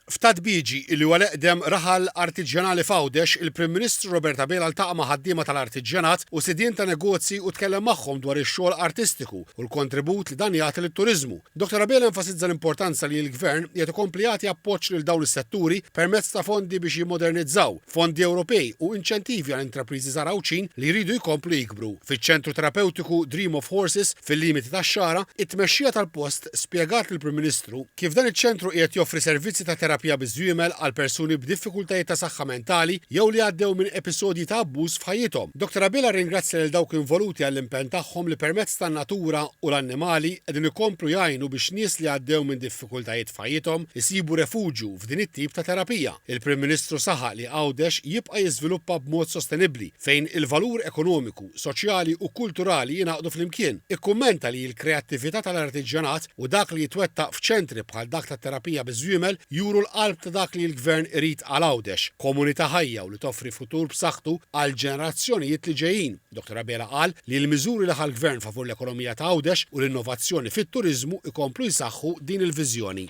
F'Ta' Dbieġi, li huwa l-eqdem raħal artiġjanali f'Għawdex, il-Prim Ministru Robert Abela ltaqa' ma' ħaddiema tal-artiġjanat u sidien ta' negozji u tkellem magħhom dwar ix-xogħol artistiku u l-kontribut li dan jagħti lit-turiżmu. Dottor Abela enfasizza l-importanza li l-Gvern qiegħed ikompli jagħti appoġġ lil dawn is-setturi permezz ta' fondi biex jimmodernizzaw, fondi Ewropej u inċentivi għal intrapriżi żgħar Għawdxin li jridu jkomplu jikbru. Fiċ-ċentru terapewtiku Dream of Horses fil-limiti tax-Xagħra, it-tmexxija tal-post spjegat lill-Prim Ministru kif dan iċ-ċentru qiegħed joffri servizzi ta' terapija biż-żwiemel għal persuni b'diffikultajiet ta' saħħa mentali jew li għaddew minn episodji ta' abbuż f'ħajjithom. Dottor Abela rringrazzja lil dawk involuti għall-impenn tagħhom li permezz tan-natura u l-annimali qegħdin ikomplu jgħinu biex nies li għaddew minn diffikultajiet f'ħajjithom isibu refuġju f'din it-tip ta' terapija. Il-Prim Ministru saħaq li Għawdex jibqa' jiżviluppa b'mod sostenibbli fejn il-valur ekonomiku, soċjali u kulturali jingħaqdu flimkien. Ikkummenta li l-kreattività tal-artiġjanat u dak li jitwettaq f'ċentri bħal dak tat-terapija biż-żwiemel juru l-qalb ta' dak li l-Gvern irid għal Għawdex, komunità ħajja u li toffri futur b'saħħtu għall-ġenerazzjonijiet li ġejjin. Dottor Abela qal li l-miżuri li ħa l-Gvern favur l-ekonomija ta' Għawdex u l-innovazzjoni fit-turiżmu jkomplu jsaħħu din il-viżjoni.